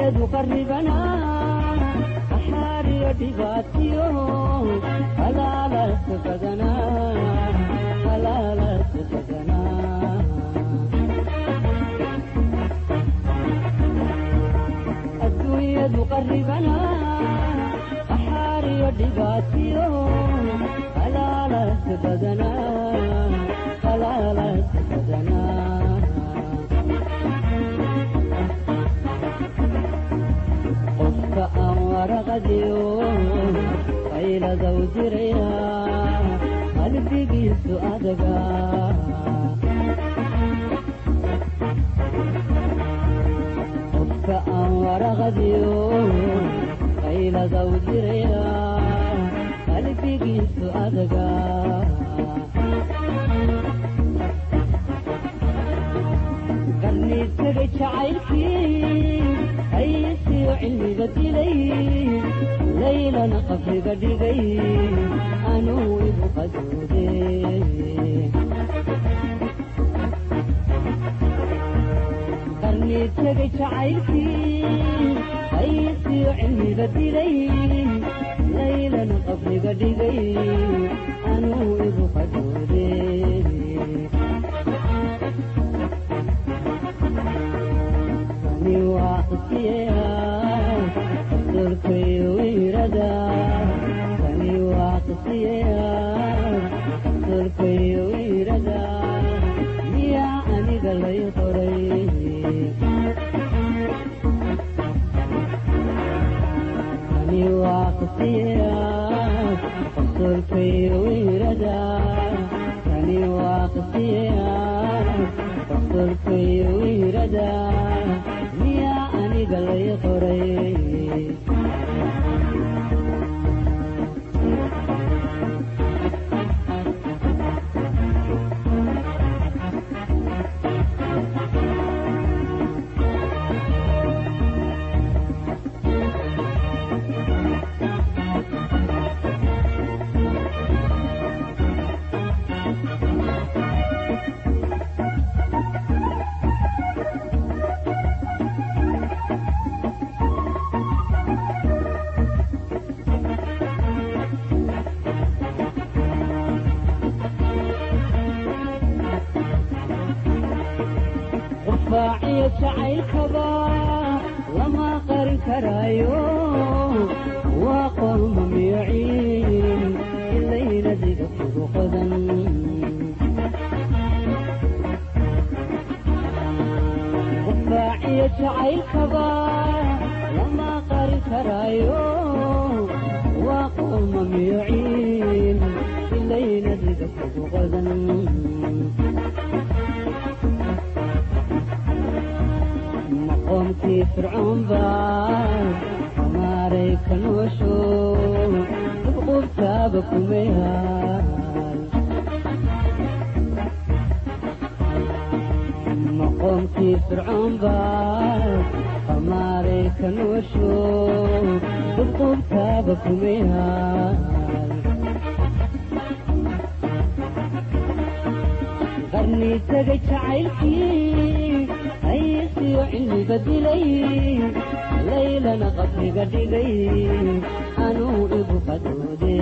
Adduunyadu qarribana axaariyo dhibaatiyo qalaalas badanaa, qalaalas badanaa. Adduunyadu qarribana axaariyo dhibaatiyo qalaalas badanaa, qalaalas badanaa. Qofka aan waraqadiyo qaylada u diraya qalbigiisu adaga. Qofka aan waraqadiyo qaylada u diraya qalbigiisu adaga. Qarni tegay jacaylkii haysiyo cilmiga dilay, laylana qabriga dhigay, anuu igu qadoode. Qarni tegay jacaylkii haysiyo cilmiga dilay, laylana qabriga dhigay, anuu igu qadoode. Kani waa qisiya qosolkayo wiirada, kani waa qisiya qosolkayo wiirada, miyaa aniga lay qoray? Kani waa qisiya qosolkayo wiirada, kani waa qisiya qosolkayo wiirada, miyaa aniga lay qoray? Qufaaciyo jacaylkaba lama qarin karaayo, waa qorma miyociin ilaynadiga kugu qodan. Qufaaciyo jacaylkaba lama qarin karaayo, waa qorma miyociin ilaynadiga kugu qodan. Maqoomkii fircoon baa amaaray ka noosho qubqubtaaba kumeyaal. Maqoomkii fircoon baa amaaray ka noosho qubqubtaaba kumeyaal. Qarni tegay jacaylkii haysiyo cilmiga dilay, laylana qabriga dhigay, anuu igu qadoode.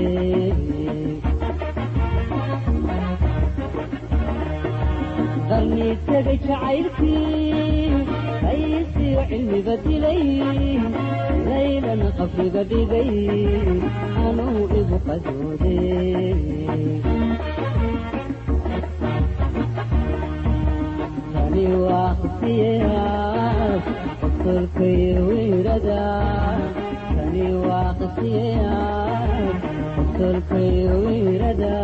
Qarni tegay jacaylkii haysiyo cilmiga dilay, laylana qabriga dhigay, anuu igu qadoode. Kani waa qisiya qosolkayo wiirada, kani waa qisiya qosolkayo wiirada,